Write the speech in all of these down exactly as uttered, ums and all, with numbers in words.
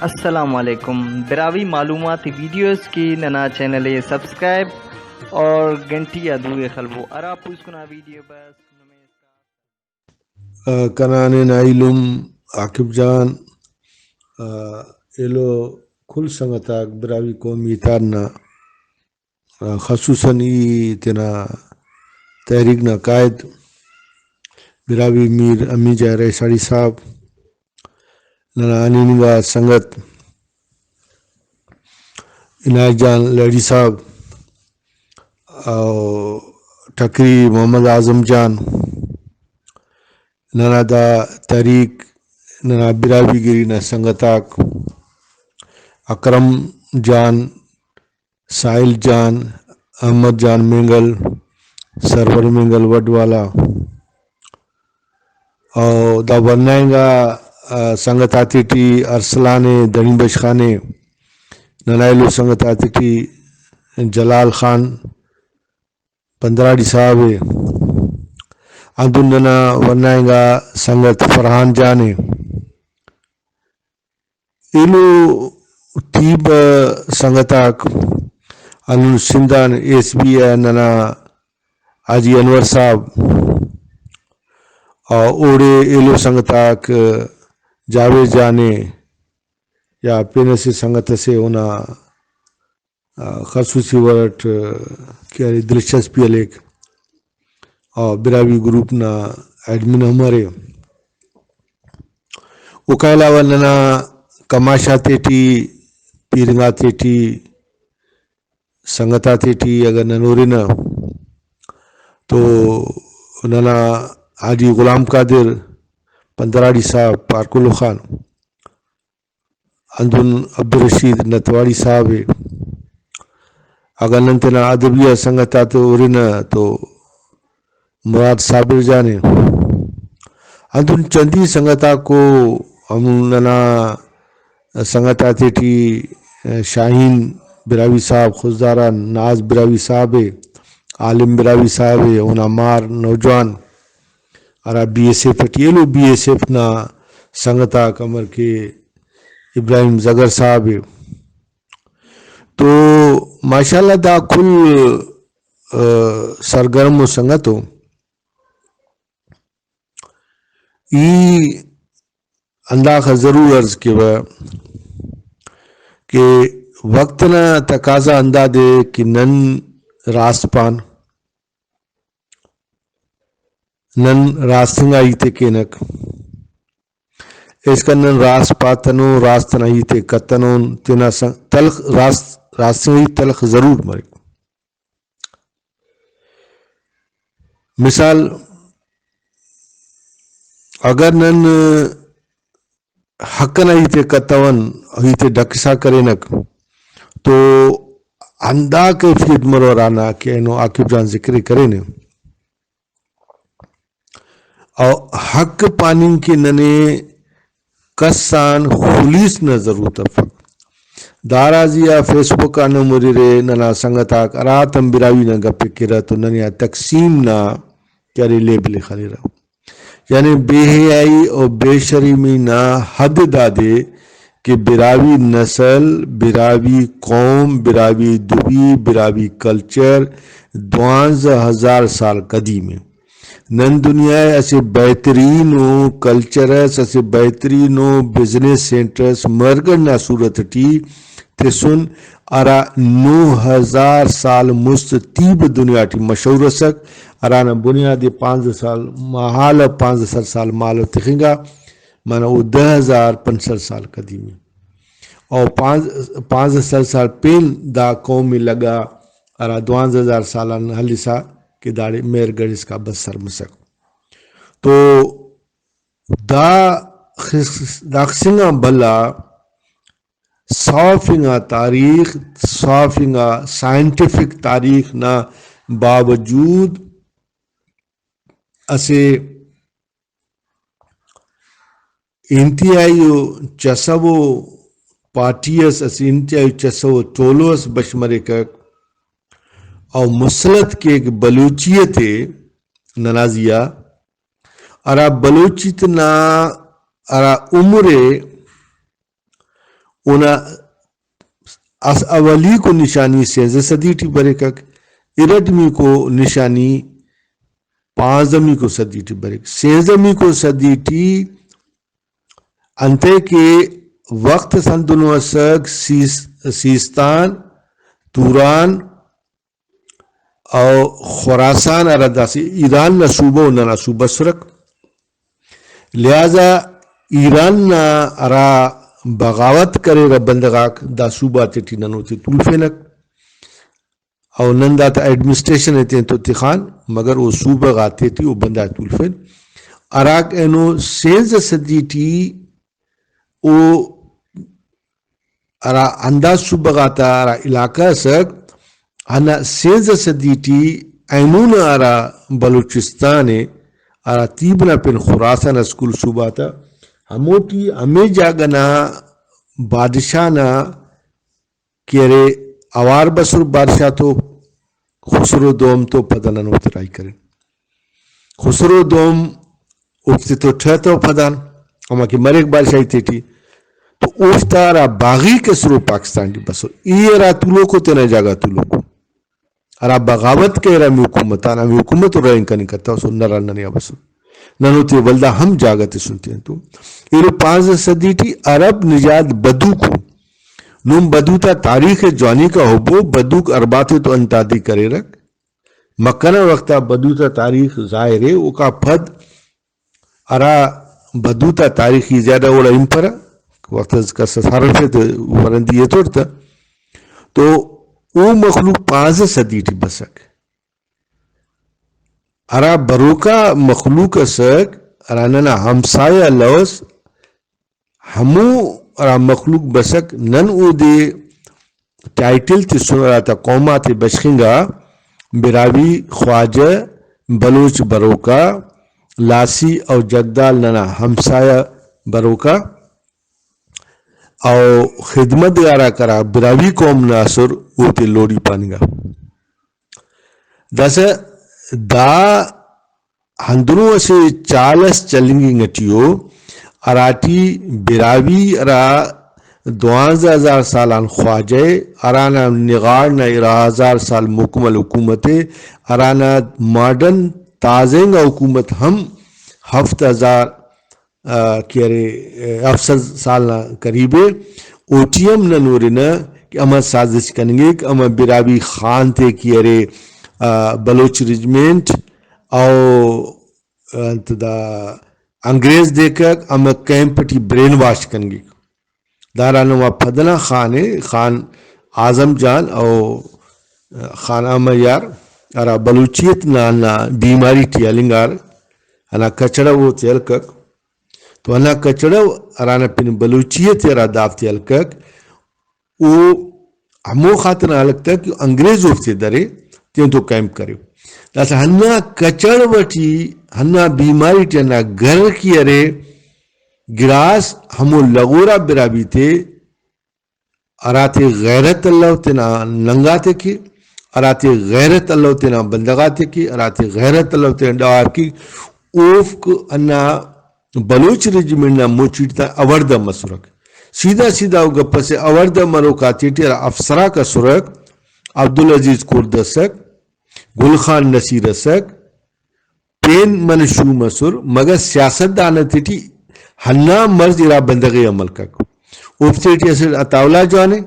السلام علیکم۔ براہوئی معلوماتی ویڈیوز کہ ننا چینل ءِ سبسکرائب اور گھنٹی آ دو ءِ خلبو، ہرا پوسکنا ویڈیو بس نمے۔ آ، کنا نے نا ایلم عاقب جان، آ، ایلو کل سنگت آک براہوئی قومی اتحاد نا، آ، خصوصاً ای تینا تحریک نا قائد براہوئی میر امین جان رئیساڑی صاحب، ننا ہنینگا سنگت عنایت جان لہڑی صاحب، او ٹکری محمد اعظم جان، ننا دا تحریک، ننا براہوئی گری نا سنگت آک، اکرم جان، ساحل جان، احمد جان مینگل، سرور مینگل وڈ والا، او دا ورنا انگا، آ، سنگت آتیٹی ارسلان ءِ، دنی بخش خان ءِ، ننا ایلو سنگت آتیٹی جلال خان پندراڑی صاحب ءِ، ہندن ننا ورنا انگا سنگت فرحان جان ءِ۔ ایلو تیب سنگت آک ہندن سندھ آن ایس بی ءِ ننا حاجی انور صاحب، آ، اوڑے ایلو سنگت آک جاوید جان ءِ یا پین اسہ سنگت اسے اونا، آ، خصوصی وڑ اٹ، آ، کہ ارے دلچسپی ہلیک، آ، براہوئی گروپ نا ایڈمن ہم ارے۔ اوکا علاوہ ننا کماش آتیٹی، پیرنگ آتیٹی، سنگت آتیٹی اگر نن ہُرنہ تو ننا حاجی غلام قادر پندراڑی صاحب پارکلو خان، ہندن عبدالرشید نتواڑی صاحب ءِ۔ اگہ نن تینا ادبی آ سنگت آتے ہُرنہ تو مراد صابر جان ءِ۔ ہندن چندی سنگت آکو ہم ننا سنگت آتیٹی شاہین براہوئی صاحب خضدار آن، ناز براہوئی صاحب ءِ، عالم براہوئی صاحب ءِ، اونا مار نوجوان ہرا بی ایس ایف ٹی ایلو، بی ایس ایف نا سنگت آک امر کہ ابراہیم زگر صاحب ءِ۔ تو ماشاءاللہ دا کل، آ، سرگرم و سنگت ءُ ای ہنداخہ ضرور عرض کیوہ کہ وخت نا تقاضا ہندادے کہ نن راست پان، نن راست انگا ہیت ءِ کینک۔ ایسکان نن راست پاتنو، راست ئنا ہیت ءِ کتنون، تینا سا-، تلخ راست، راست ئنا ہیت تلخ ضرور مریک۔ مثال، اگر نن حق ئنا ہیت ءِ کتون، ہیت ءِ ڈکسا کرینک، تو ہندا کیفیت مرو ہرانا کہ اینو عاقب جان ذکر ءِ کرینے۔ او حق پاننگ کہ ننے کس آن خلیس نا ضرورت افک۔ داراضی آ فیس بک آن ہم ہُررے، ننا سنگت آک ہراتم براہوئی نا گپ ءِ کیرہ تو ننے آ تقسیم نا کہ ارے لیبل ءِ خلیرہ۔ یعنی بے حیائی و بے شرمی نا حد دادے کہ براہوئی نسل، براہوئی قوم، براہوئی دوی، براہوئی کلچر دوانزہ ہزار سال قدیم ءِ۔ نن دنیا ءِ اسہ بہترین ءُ کلچر اس، اسہ بہترین ءُ بزنس سینٹر اس، مہرگڑھ نا صورت ٹی تسن، ہرا نو ہزار سال مست تیب دنیا ٹی مشہور اسک، ہرانا بنیاد ءِ پانزدہ سال، مہالو پانزدہ سد سال مہالو تخنگا، معنی او دہ ہزار پنچ سد سال قدیم ءِ۔ او پانز-، پانزدہ سد سال پین دا قوم ءِ لگا، ہرا دوانزہ ہزار سال آن ہلسا کہ داڑے مہرگڑھ اسکا بسر مسک۔ تو دا خس-، داخس انگا بھلا صاف انگا تاریخ، صاف انگا سائنٹیفک تاریخ نا باوجود اسہ انتہائی و چسو پارٹی اس، اسہ انتہائی چسو ٹولو اس بش مریکک۔ او مسلط کیک بلوچیت ءِ ننا زیہا، ہرا بلوچیت نا ہرا عمر ءِ اونا اس-، اولیکو نشانی سینزدہ صدی ٹی بریکک، ارٹمیکو نشانی پانزدہمیکو صدی ٹی بریک۔ سینزدہمیکو صدی ٹی انتئے کہ وخت اس ہندنو اسک، سیس-، سیستان، توران، او خراسان ہرا داسہ ایران نا صوبہ و ننا صوبہ ئسرک۔ لہذا ایران نا ہرا بغاوت کریرہ بندغ آک، دا صوبہ غاتیٹی نن اوتے تولفینک۔ او نن داتا ایڈمنسٹریشن ءِ تینتو تخان، مگر او صوبہ غاتیٹی او بندغ تولفین۔ ہراک اینو سینزدہ صدی ٹی او ہرا ہندا صوبہ غاتا ہرا علاقہ ئسک، ہندا سینزدہ صدی ٹی اینو نا ہرا بلوچستان ءِ، ہرا تیب نا پن خراسان اس کل صوبہ تا، ہموٹی ہمے جاگہ نا بادشاہ نا کہ ارے اوار بسر بادشاہ تو، خسرو دوم تو، پدا نن اوفتے راہی کرین۔ خسرو دوم اوفتے تو ٹھہ تو پدان، ہما کہ مریک بادشاہی تیٹی، تو اوفتا ہرا باغی کسرو پاکستان ٹی بسر۔ ای ہرا تولوکو تینا جاگہ تولوکو۔ ہرا بغاوت کریرہ ہمے حکومت آن، ہمے حکومت و رہینگ کننگ کتوسر، نران ننے آ بسر۔ نن اوتے ولدا ہم جاگہ تسن تینتو۔ ایلو پانزدہ صدی ٹی عرب نژاد بدوکو۔ نم بدو تا تاریخ ءِ جوانیکا ہبو، بدوک ارباتے تو انتادی کریرک۔ مکہ نا وخت آ بدو تا تاریخ ظاہر ءِ، اوکا پد ہرا بدو تا تاریخ ای زیادہ اوڑا ہنپرہ، وخت اس کس اس ہرفے تہ ورندی ایتوٹ تہ، تو او مخلوق پانزدہ صدی ٹی بسک۔ ہرا بروکا مخلوق ئسک، ہرا ننا ہمسایہ الوس، ہمو ہرا مخلوق بسک، نن اودے ٹائٹل تسن، ہراتا قوم آتے بشخنگا، براہوئی، خواجہ، بلوچ بروکا، لاسی او جگدال ننا ہمسایہ بروکا، او خدمت گاراک ہرا براہوئی قوم نا ئسر، اوتے لوڑی پاننگا۔ داسہ دا ہندنو اسہ چال اس چلینگنگ ٹی ءُ، ہراٹی براہوئی ہرا دوانزہ ہزار سال آن خواجہ ءِ، ہرانا نغاڑ نا ارا ہزار سال مکمل حکومت ءِ، ہرانا ماڈرن تازہ انگا حکومت ہم ہفت ہزار، آ، کہ ارے، آ، ہفت سد سال نا قریب ءِ۔ اوٹی ہم نن ہُرنہ کہ امر سازش کننگک، امر براہوئی خان تے کہ ارے، آ، بلوچ رجمنٹ او انت دا انگریز دیکھک ہمے کیمپ ٹی برین واش کننگک۔ داڑان نما پدنا خان ءِ، خان اعظم جان او خان احمد یار ہرا بلوچیت نا ہندا بیماری ٹی ہلنگار، ہندا کچڑہ اوتے ہلکک۔ تو ہندا کچڑہ ہرانا پن بلوچیت ءِ ہرا دافتے ہلکک، او ہموخاتنا ہلک تہ کہ انگریز اوفتے درے تینتو کیمپ کرے۔ داسہ ہندا کچڑ ٹی، ہندا بیماری ٹی ہندا گر کہ ارے، گڑاس ہمو لغورا براہوئی تے ہراتے غیرت الو تینا ننگاتے کے، ہراتے غیرت الو تینا بندغاتے کے، ہراتے غیرت الو تینا ڈغار کے، اوفک ہندا بلوچ رجمنٹ نا مچی ٹی تا اوڑدہ مسرک۔ سیدھا سیدھا او گپ اسے، اوڑدہ مروک آتیٹی ہرا افسراک اسرک، عبدالعزیز کرد اسک، گل خان نصیر اسک، پین منہ شوم اسر، مگر سیاست دان تیٹی ہندا مرض ارا بندغ ءِ عمل کک۔ اوفتے ٹی اسہ عطا اللہ جوان ءِ،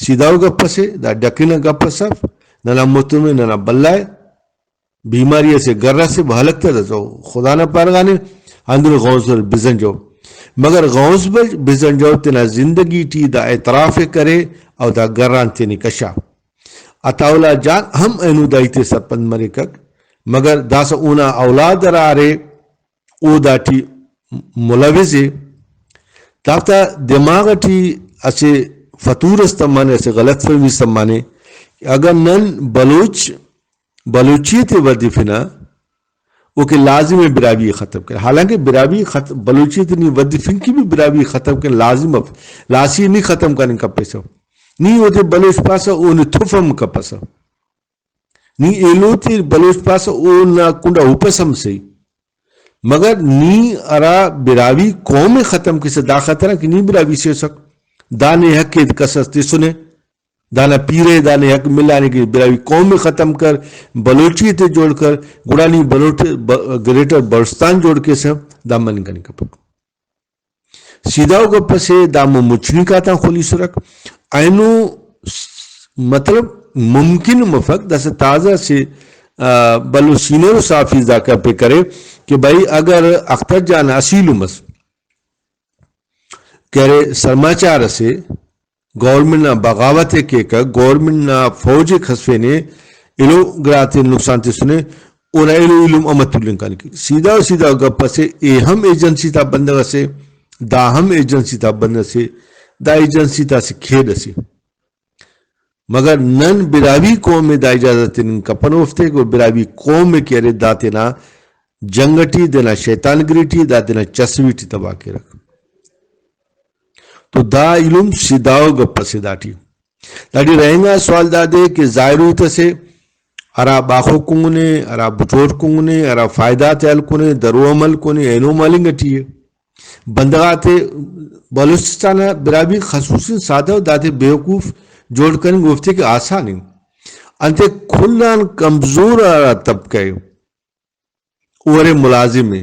سیدھا او گپ اسے، دا ڈکن گپ اس اف، ننا متم ءِ، ننا بھلا ءِ۔ بیماری اسے گر اسے ہلک تہ تو خدا نا پارغانے، ہندن غوث بزنجو۔ مگر غوث بز-، بزنجو تینا زندگی ٹی دا اعتراف ءِ کرے او دا گر آن تینے کشا۔ عطا اللہ جان ہم اینو دا ہیتے سرپند مریکک، مگر داسہ اونا اولاد ہرا ارے او داٹی ملوث ءِ۔ دافتا دماغ ٹی اسہ فتور اس تمانے، اسہ غلط فہمی اس تمانے کہ اگر نن بلوچ بلوچیت ءِ ودفنہ، او کہ لازم ءِ براہوئی ءِ ختم کرے۔ حالانکہ براہوئی خت-، بلوچیت ءِ نی ودفنگ کہ بھی براہوئی ءِ ختم کرنا لازم اف۔ لاسی ءِ نی ختم کننگ کپیسہ۔ نی اودے بلوچ پاسہ، او نے تھف ہم کپسہ۔ نی ایلو تے بلوچ پاسہ، او نا کنڈا ہپس ہم صحیح۔ مگر نی ہرا براہوئی قوم ءِ ختم کیسہ دا خاطران کہ نی براہوئی سے ئسک۔ دانے حق ءِ کس اس تسنے، دانا پیرہ دانے حق ملانے کہ براہوئی قوم ءِ ختم کر، بلوچی تے جوڑ کر، گڑا نی بلوچ-، ب-، گریٹر بلوچستان جوڑ کیسہ، دا مننگ کننگ کپک۔ سیدھا ءُ گپ اسے، دا مون مچنی کاتان خلیسرک۔ اینو س-، مطلب ممکن مفک داسہ تازہ سے، آ، بھلو سینئر صحافی دا کپے کرے کہ بھئی اگر اختر جان اسیلم اس کہ ارے سرماچار اسے، گورنمنٹ نا بغاوت ءِ کیکہ، گورنمنٹ نا فوج ءِ کھسفینے، ایلو گڑاتے نقصان تسنے، اونا ایلو ایلم امر تولنگ کن کہ۔ سیدھا ءُ سیدھا گپ اسے، اے ہم ایجنسی تا بندغ اسے، دا ہم ایجنسی تا بندغ اسے، دا ایجنسی تا اسہ کھیڈ اسے۔ مگر نن براہوئی قوم ءِ دا اجازت تننگ کپنہ اوفتے، گڑا براہوئی قوم ءِ کہ ارے دا تینا جنگ ٹی، تینا شیطان گری ٹی، دا تینا چسوی ٹی تباہ کیرک۔ تو دا ایلم سیدھا ءُ گپ اسے داٹی۔ داٹی رہینگا سوال دادے کہ ظاہر ہیت اسے، ہرا باخو کنگنے، ہرا بٹوٹ کنگنے، ہرا فائدہ آتے ہلکنے، درو ہم ہلکنے، اینو ہم ہلنگ ٹی ءِ۔ بندغ آتے بلوچستان نا براہوئی خصوصی سادہ ءُ داتے بیوقوف جوڑ کننگ اوفتے کہ آسان ءِ۔ انتئے کل آن کمزور ہرا طبقہ ءِ، او ارے ملازم ءِ۔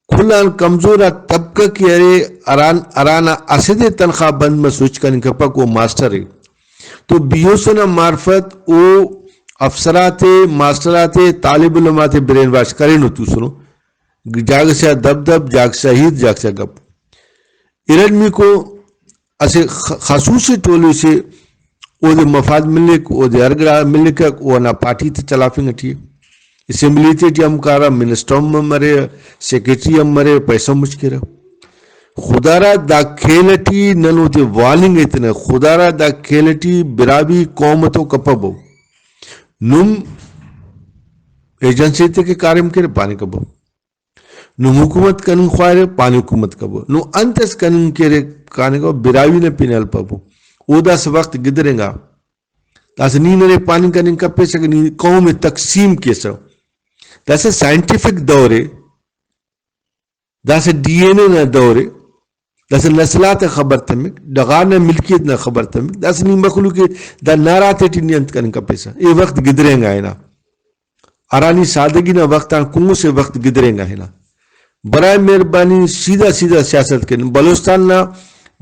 کل آن کمزور آ طبقہ کہ ارے ہران، ہرانا اسہ دے تنخواہ بند مس ہچ کننگ کپک، او ماسٹر ءِ۔ تو بی ایس او نا معرفت او افسر آتے، ماسٹر آتے، طالب علم آتے برین واش کرینو توسنو۔ جاگہ سے آ دب دب، جاگہ سے آ ہیت، جاگہ سے آ گپ۔ ارٹمیکو اسہ خ-، خصوصی ٹولو سے اودے مفاد ملک، اودے ہر گڑا ملکک، او ہندا پارٹی تے چلافنگ ٹی ءِ۔ اسمبلی تے ٹی ہم کارہ، منسٹر ہم مرے، سیکرٹری ہم مرے، پیسہ مچ کیرہ۔ خدارا دا کھیل ٹی نن اوتے وارننگ ایتنہ، خدارا دا کھیل ٹی براہوئی قوم تو کپبو۔ نم ایجنسی تے کہ کاریم کیرے پاننگ کپبو۔ نم حکومت کننگ خواہرے، پانے حکومت کبو۔ نم انت اس کننگ کیرے، کانگو براہوئی نا پن ہلپبو۔ او داسہ وخت گدرینگا۔ داسہ نی ننے پاننگ کننگ کپیسہ کہ نی قوم ءِ تقسیم کیسہ۔ داسہ سائنٹیفک دور ءِ، داسہ ڈی این اے نا دور ءِ، داسہ نسل آتا خبر تمک، ڈغار نا ملکیت نا خبر تمک، داسہ نی مخلوق ءِ دا نعرہ تیٹی نی انت کننگ کپیسہ۔ اے وخت گدرینگا ہنا۔ ہرا نی سادگی نا وخت آن کنگسے وخت گدرینگا ہنا۔ برائے مہربانی سیدھا سیدھا سیاست کن۔ بلوچستان نا،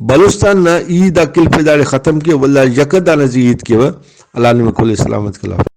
بلوچستان نا ای دا کلپ ءِ داڑے ختم کیو، ولدا یکہ دانا زی ہیت کیوہ۔ اللہ نمے کل ءِ سلامت کلافے۔